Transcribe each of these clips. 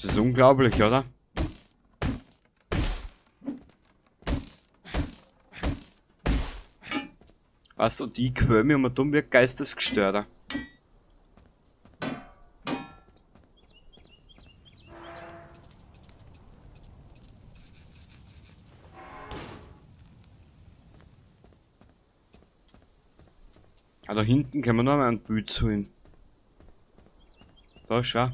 Das ist unglaublich, oder? Weißt du, und ich quäl mich immer dumm wie ein Geistesgestörter. Ah, da hinten können wir noch mal einen Pilz holen. Da, schau.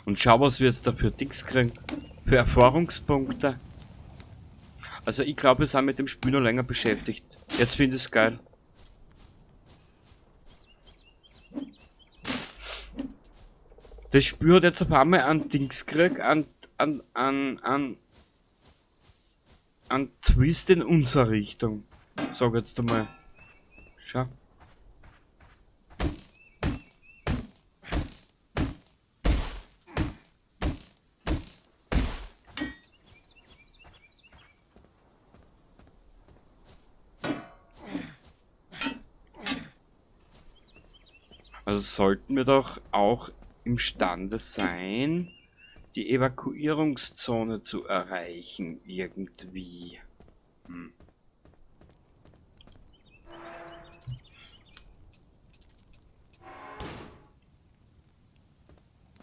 Und schau, was wir jetzt da für Dings kriegen. Für Erfahrungspunkte. Also ich glaube, wir sind mit dem Spiel noch länger beschäftigt. Jetzt finde ich's geil. Das Spiel hat jetzt auf einmal einen Dings gekriegt, einen Twist in unsere Richtung. Sag jetzt einmal. Schau. Also sollten wir doch auch imstande sein, die Evakuierungszone zu erreichen, irgendwie.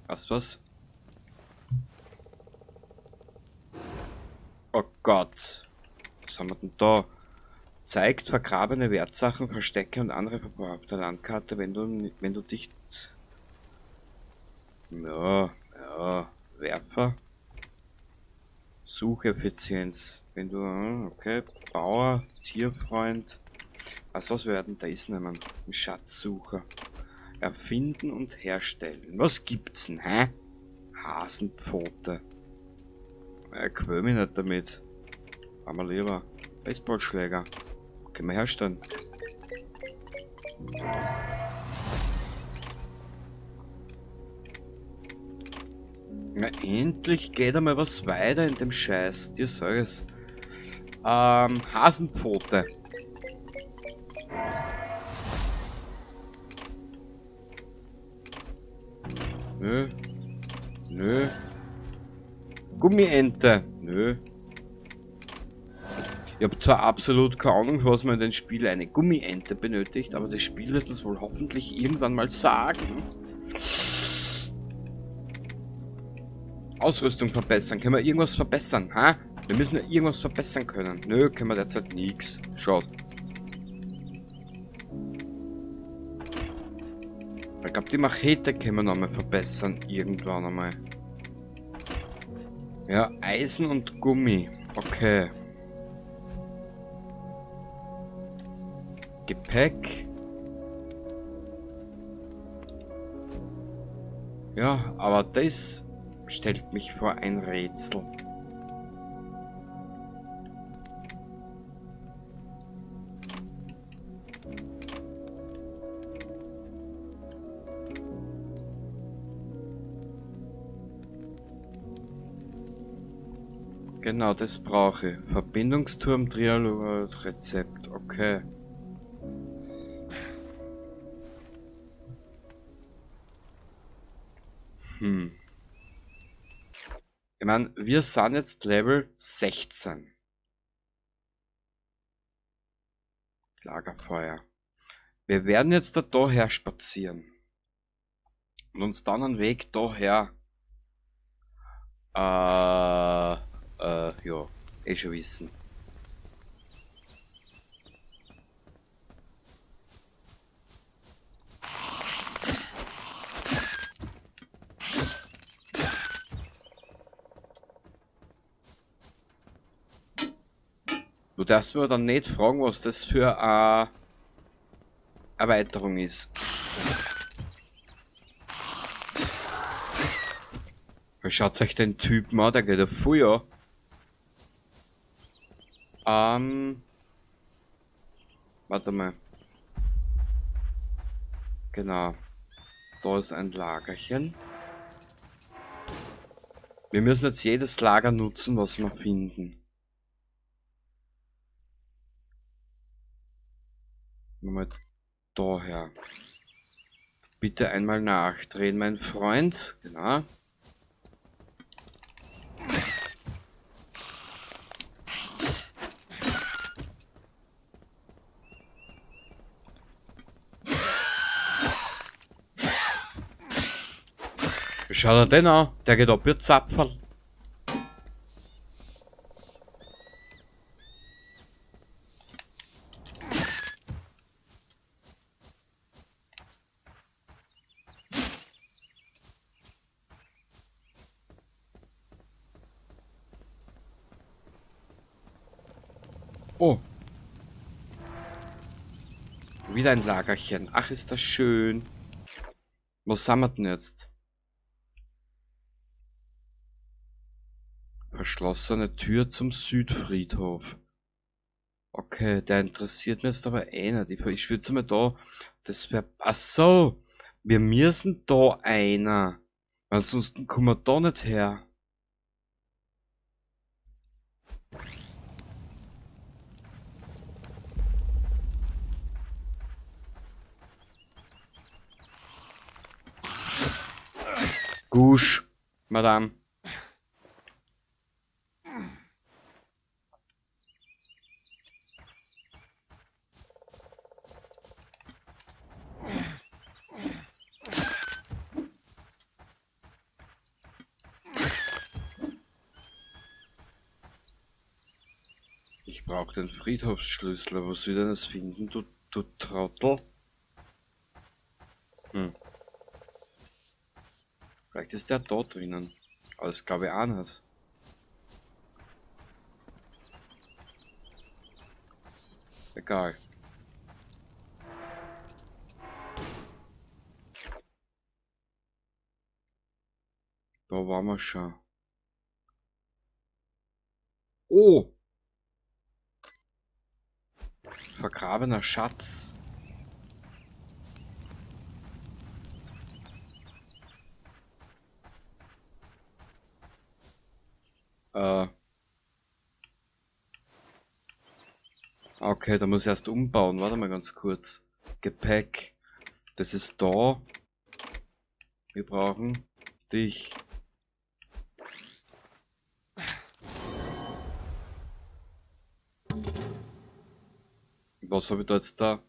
Was, was? Oh Gott. Was haben wir denn da? Zeigt vergrabene Wertsachen, Verstecke und andere Verbraucher auf der Landkarte, wenn du dich... Ja, ja, Werfer. Sucheffizienz. Wenn du, okay, Bauer, Tierfreund. Was, was werden da ist nehmen? Ein Schatzsucher. Erfinden und herstellen. Was gibt's denn, hä? Hasenpfote. Ja, quäl mich nicht damit. Aber lieber. Baseballschläger. Können wir herstellen. Na, endlich geht einmal was weiter in dem Scheiß. Dir sag ich's. Hasenpfote. Nö. Nö. Gummiente. Nö. Ich hab zwar absolut keine Ahnung, was man in dem Spiel eine Gummiente benötigt, aber das Spiel wird es wohl hoffentlich irgendwann mal sagen. Ausrüstung verbessern. Können wir irgendwas verbessern? Ha? Wir müssen ja irgendwas verbessern können. Nö, können wir derzeit nix. Schaut. Ich glaub, die Machete können wir nochmal verbessern. Irgendwann einmal. Ja, Eisen und Gummi. Okay. Gepäck. Ja, aber das stellt mich vor ein Rätsel. Genau, das brauche ich. Verbindungsturm, Trialog, Rezept. Okay. Ich mein, wir sind jetzt Level 16. Lagerfeuer. Wir werden jetzt da daher spazieren. Und uns dann einen Weg daher. Ja, eh schon wissen. Du darfst mir dann nicht fragen, was das für eine Erweiterung ist. Schaut euch den Typen an, der geht ja voll an. Warte mal. Genau. Da ist ein Lagerchen. Wir müssen jetzt jedes Lager nutzen, was wir finden. Nochmal daher. Bitte einmal nachdrehen, mein Freund. Genau. Wie schaut er denn an? Der geht ab wie Zapferl. Oh. Wieder ein Lagerchen. Ach, ist das schön. Wo sind wir denn jetzt? Verschlossene Tür zum Südfriedhof. Okay, der interessiert mich jetzt aber eh nicht. Ich würd's mal da... Das wär... Ach so! Wir müssen da einer. Ansonsten kommen wir da nicht her. Gusch, Madame. Ich brauch den Friedhofsschlüssel. Wo soll ich denn das finden, du Trottel? Vielleicht ist der da drinnen. Aber das glaube ich auch nicht. Egal. Da waren wir schon. Oh! Vergrabener Schatz. Okay, da muss ich erst umbauen. Warte mal ganz kurz. Gepäck. Das ist da. Wir brauchen dich. Was habe ich da jetzt da?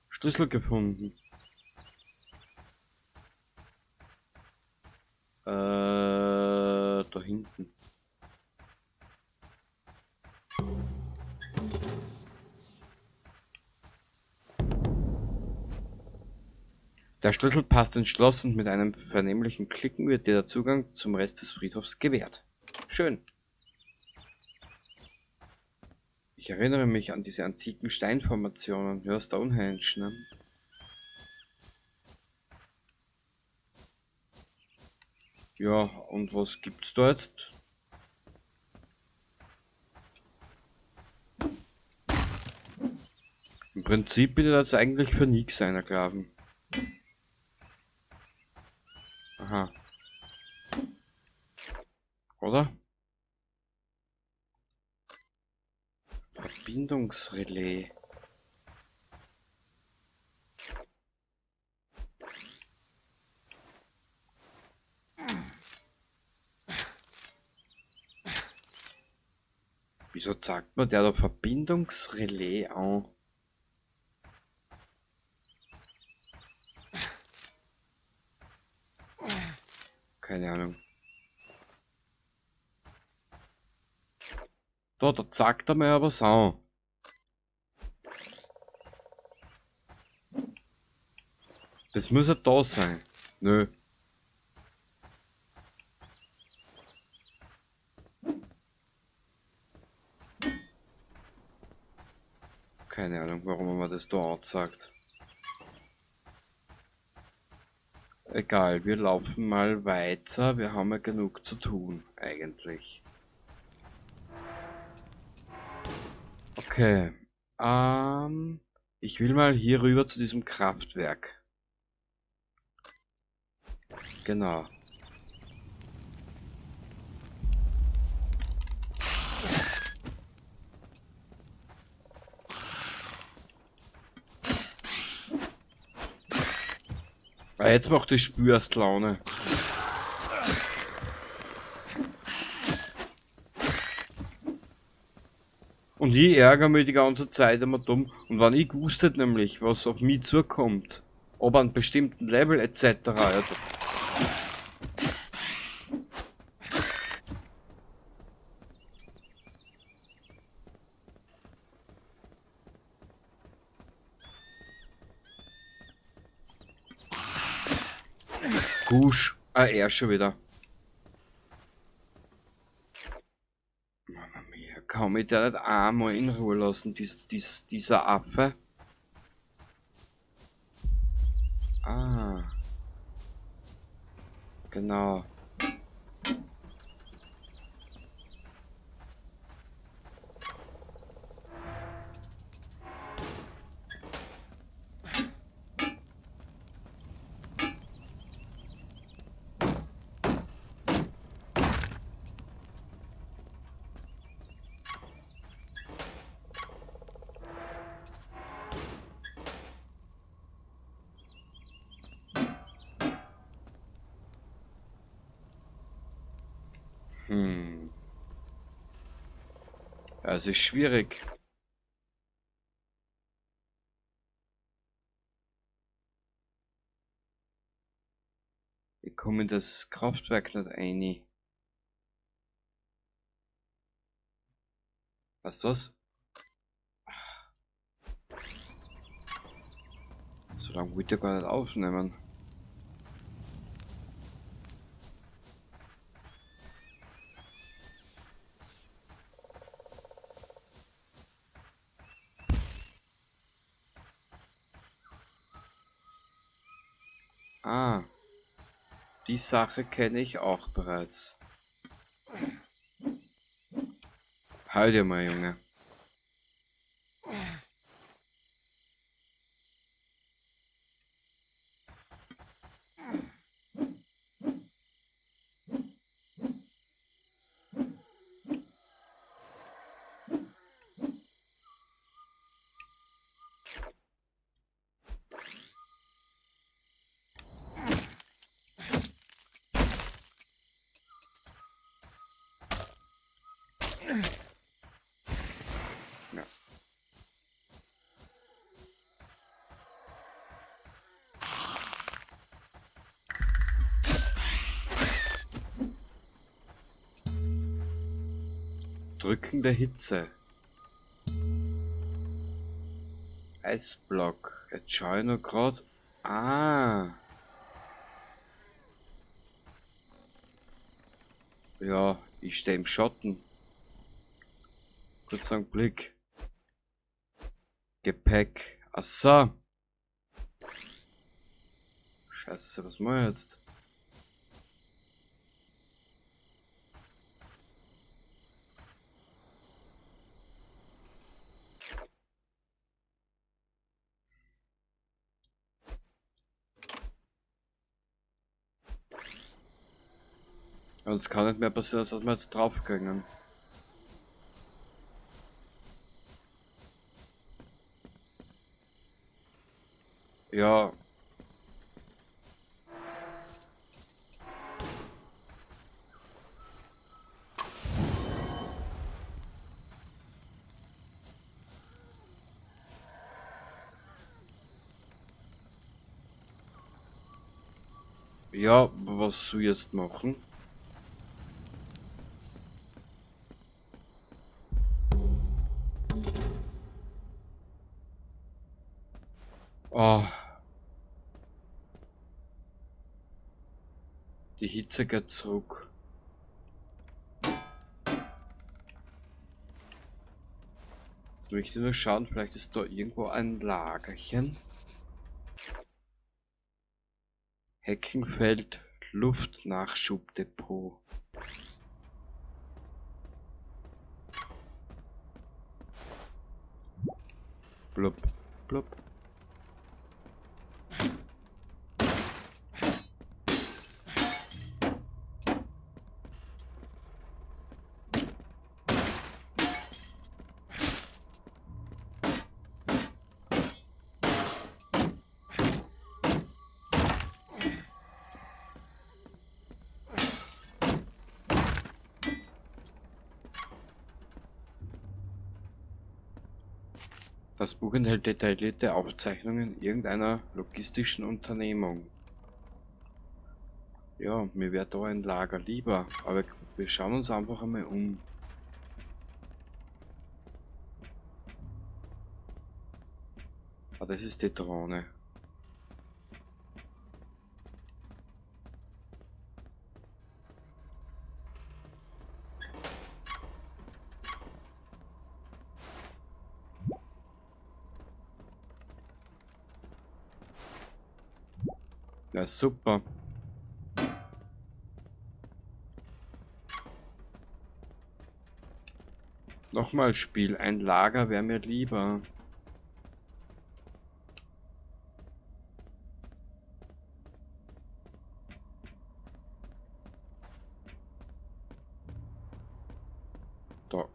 Schlüssel gefunden. Da hinten. Der Schlüssel passt ins Schloss und mit einem vernehmlichen Klicken wird dir der Zugang zum Rest des Friedhofs gewährt. Schön. Ich erinnere mich an diese antiken Steinformationen. Ja, Stonehenge, ne? Ja, und was gibt's da jetzt? Im Prinzip bin ich das eigentlich für nix einer Graben. Aha. Oder? Verbindungsrelais. Wieso zeigt man der da Verbindungsrelais an? Keine Ahnung. Da zeigt er mir ja was an. Das muss ja da sein. Nö. Keine Ahnung, warum er mir das da anzeigt. Egal, wir laufen mal weiter. Wir haben ja genug zu tun, eigentlich. Okay. Ich will mal hier rüber zu diesem Kraftwerk. Genau. Ah, jetzt macht das Spiel erst Laune. Und ich ärgere mich die ganze Zeit immer dumm. Und wenn ich gewusst hätte nämlich, was auf mich zukommt, ob an bestimmten Level etc. Ja, Gusch. Ah, er schon wieder. Mama mia, kann mich der nicht einmal in Ruhe lassen, dieser Affe? Ah. Genau. Es ist schwierig. Ich komme in das Kraftwerk nicht rein. Weißt du was? So lange wollte ich gar nicht aufnehmen. Ah, die Sache kenne ich auch bereits. Halt dir mal, Junge. Drücken der Hitze. Eisblock. Jetzt schau ich noch grad. Ah. Ja, ich steh im Schatten. Kurz einen Blick. Gepäck. Ach so. Scheiße, was mach ich jetzt? Und es kann nicht mehr passieren, als dass wir jetzt draufgegangen. Ja. Ja, was soll ich jetzt machen? Oh. Die Hitze geht zurück. Jetzt möchte ich nur schauen, vielleicht ist da irgendwo ein Lagerchen. Heckenfeld, Luftnachschubdepot. Blub, blub. Das Buch enthält detaillierte Aufzeichnungen irgendeiner logistischen Unternehmung. Ja, mir wäre da ein Lager lieber, aber wir schauen uns einfach einmal um. Ah, das ist die Drohne. Ja, super. Nochmal Spiel. Ein Lager wäre mir lieber. Da.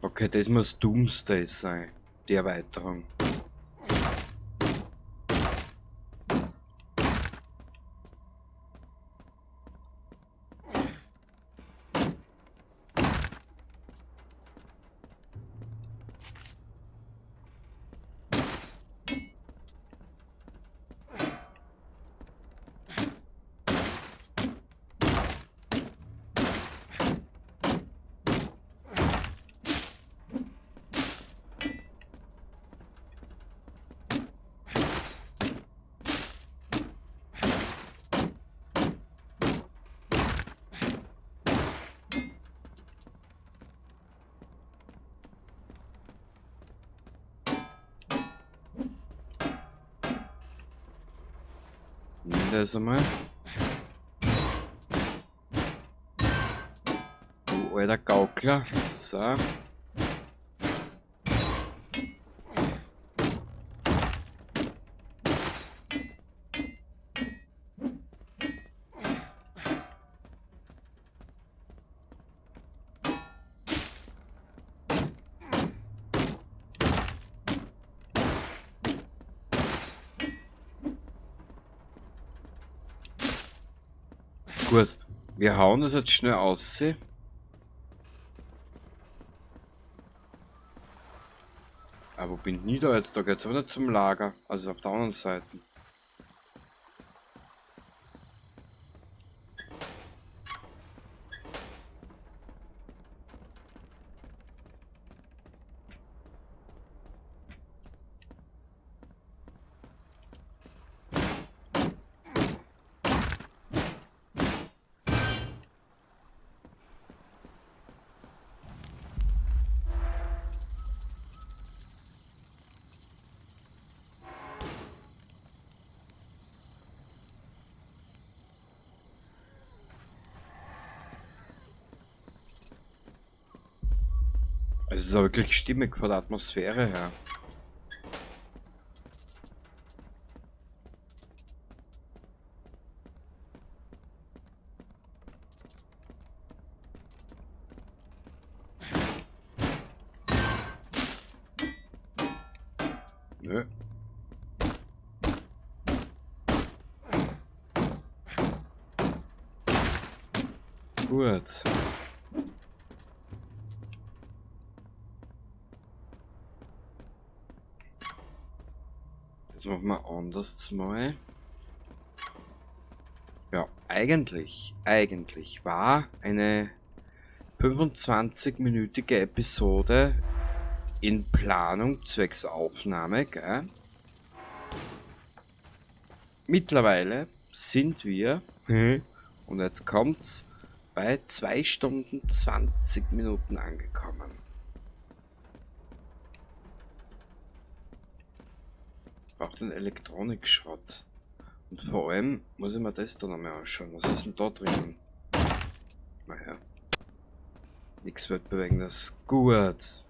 Okay, das muss Doomsday sein, die Erweiterung. Das einmal. Du alter Gaukler. So. Gut, wir hauen das jetzt schnell aus. Aber wo bin ich da jetzt? Da geht's aber nicht zum Lager. Also auf der anderen Seite. Es ist aber wirklich stimmig von der Atmosphäre her. Nö. Gut. Das machen wir anders mal. Ja, eigentlich war eine 25-minütige Episode in Planung zwecks Aufnahme, gell? Mittlerweile sind wir, und jetzt kommt's, bei 2 Stunden 20 Minuten angekommen. Brauche den Elektronikschrott. Und vor allem muss ich mir das da nochmal anschauen. Was ist denn da drinnen? Naja. Nichts Weltbewegendes. Gut.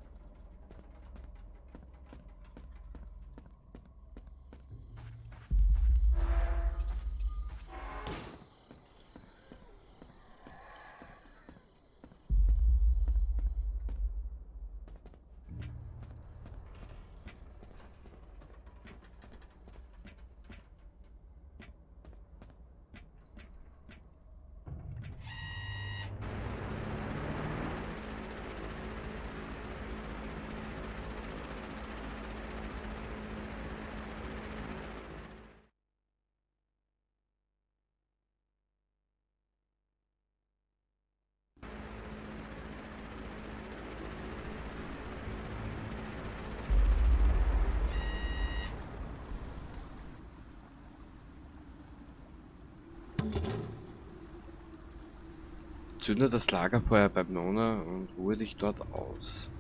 Zünde das Lagerfeuer beim Nona und ruhe dich dort aus.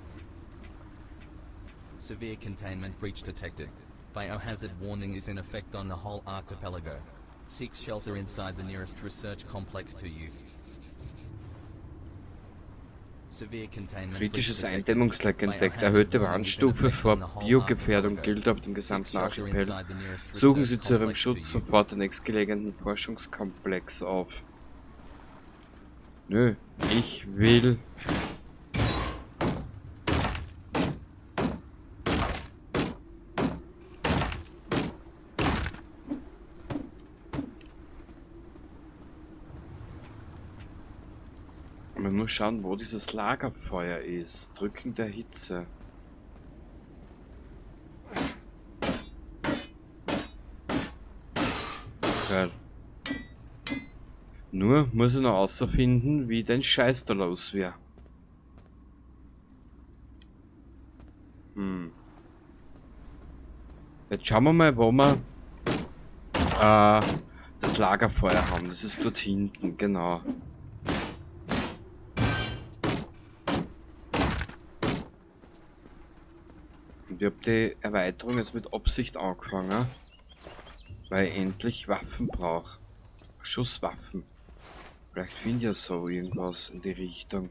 Severe containment breach detected. Biohazard warning is in effect on the whole archipelago. Seek shelter inside the nearest research complex to you. Severe containment breach Kritisches detected. Eindämmungsleck entdeckt. Biohazard Erhöhte warning is in Warnstufe effect vor on the whole Biogefährdung archipelago. gilt auf dem Seek gesamten shelter Archipel. inside the nearest Suchen research Sie zu Ihrem complex to Schutz you. sofort den nächstgelegenen Forschungskomplex auf. Nö, ich will... Man muss schauen, wo dieses Lagerfeuer ist. Drücken der Hitze. Geil. Nur muss ich noch herausfinden, wie den Scheiß da los wär. Jetzt schauen wir mal, wo wir das Lagerfeuer haben. Das ist dort hinten, genau. Und ich hab die Erweiterung jetzt mit Absicht angefangen, weil ich endlich Waffen brauch. Schusswaffen. Vielleicht finde ich ja so irgendwas in die Richtung.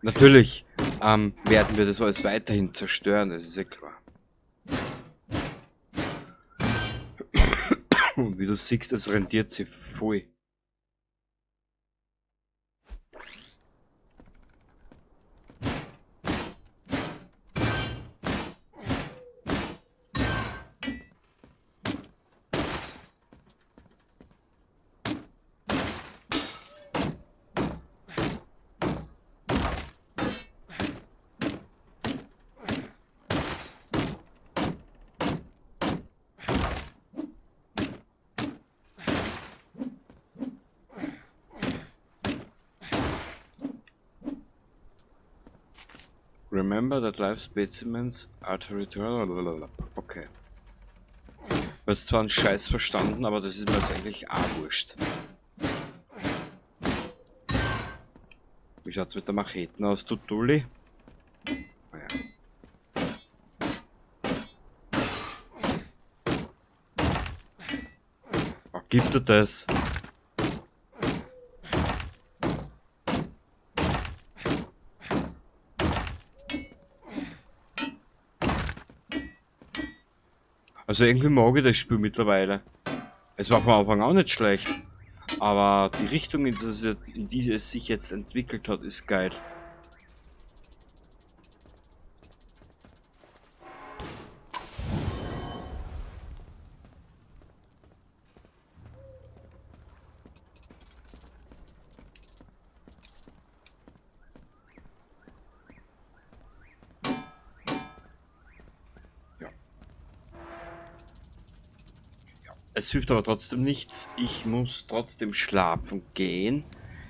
Natürlich werden wir das alles weiterhin zerstören, das ist ja klar. Und wie du siehst, es rentiert sich voll. Remember that live specimens are territorial. Okay. Du hast zwar einen Scheiß verstanden, aber das ist mir jetzt eigentlich auch wurscht. Wie schaut's mit der Macheten aus, du Dulli? Naja. Ach, gibt er das? Also irgendwie mag ich das Spiel mittlerweile. Es war von Anfang an nicht schlecht. Aber die Richtung, in die es sich jetzt entwickelt hat, ist geil. Es hilft aber trotzdem nichts. Ich muss trotzdem schlafen gehen.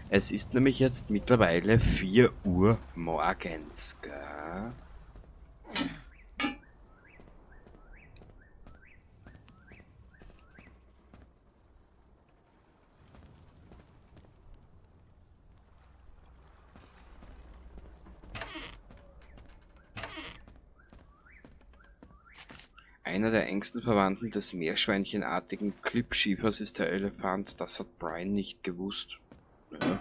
Es ist nämlich jetzt mittlerweile 4 Uhr morgens, gell? Einer der engsten Verwandten des meerschweinchenartigen Klippschiefers ist der Elefant. Das hat Brian nicht gewusst. Ja.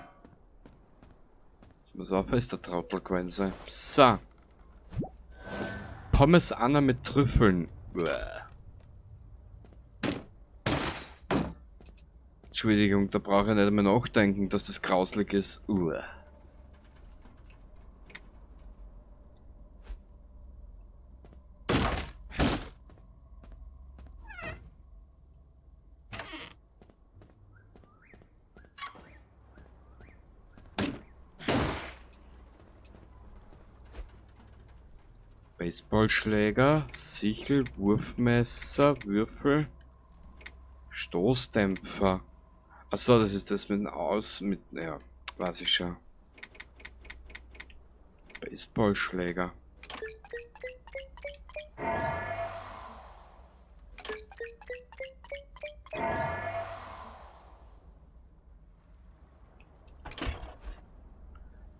Muss auch fest der Trottel gewesen sein. So. Pommes Anna mit Trüffeln. Bäh. Entschuldigung, da brauche ich nicht einmal nachdenken, dass das grauslig ist. Uah. Baseballschläger, Sichel, Wurfmesser, Würfel, Stoßdämpfer. Achso, das ist das mit dem Aus, mit, ja, weiß ich schon. Baseballschläger.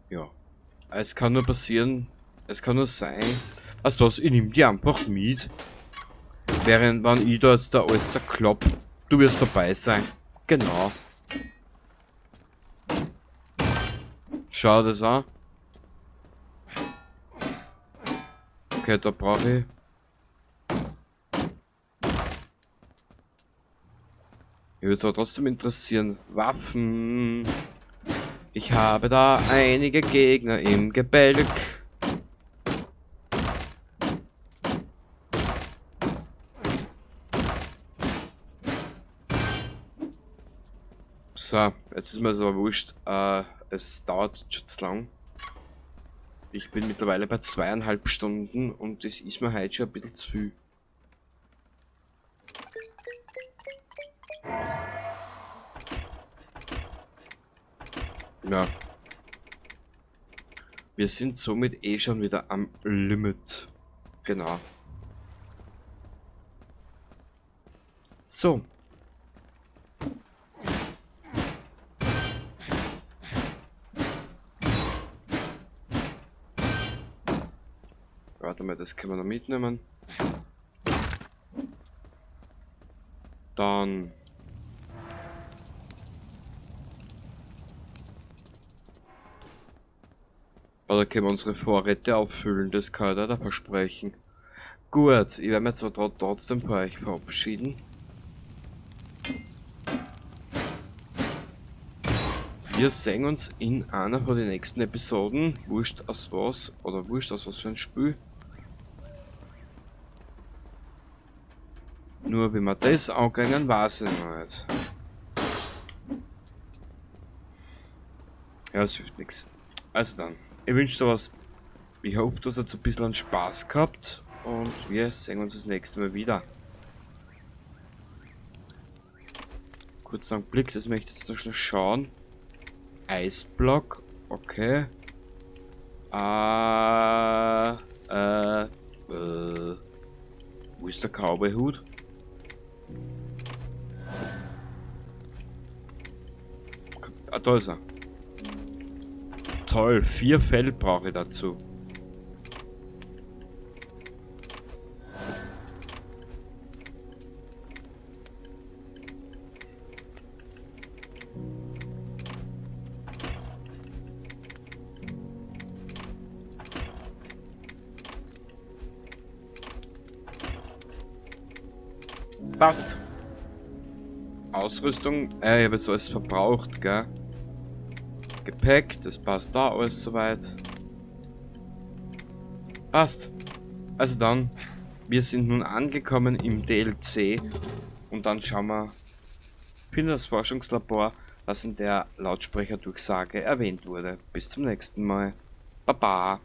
Ja. Es kann nur passieren, es kann nur sein. Also was, ich nehm die einfach mit. Während wenn ich da jetzt da alles zerklopp, du wirst dabei sein. Genau. Schau das an. Okay, da brauche ich. Mich würde aber trotzdem interessieren. Waffen. Ich habe da einige Gegner im Gebälk. So, jetzt ist mir so wurscht. Es dauert schon zu lang. Ich bin mittlerweile bei 2,5 Stunden und das ist mir heute schon ein bisschen zu viel. Ja. Wir sind somit eh schon wieder am Limit. Genau. So. Warte mal, das können wir noch mitnehmen. Dann. Oder können wir unsere Vorräte auffüllen, das kann ich da versprechen. Gut, ich werde mich jetzt aber trotzdem bei euch verabschieden. Wir sehen uns in einer von den nächsten Episoden. Wurscht aus was, oder wurscht aus was für ein Spiel. Nur wie wir das angegangen, weiß ich noch nicht. Ja, es hilft nix. Also dann, ich wünsche dir was. Ich hoffe, du hast jetzt ein bisschen Spaß gehabt. Und wir sehen uns das nächste Mal wieder. Kurz einen Blick, das möchte ich jetzt noch schnell schauen. Eisblock, okay. Wo ist der Cowboy-Hut? Ah, da ist er. Toll, 4 Fell brauche ich dazu. Passt. Ausrüstung. Ich hab jetzt alles verbraucht, gell? Gepäck, das passt da alles soweit. Passt. Also dann, wir sind nun angekommen im DLC. Und dann schauen wir in das Forschungslabor, das in der Lautsprecherdurchsage erwähnt wurde. Bis zum nächsten Mal. Baba.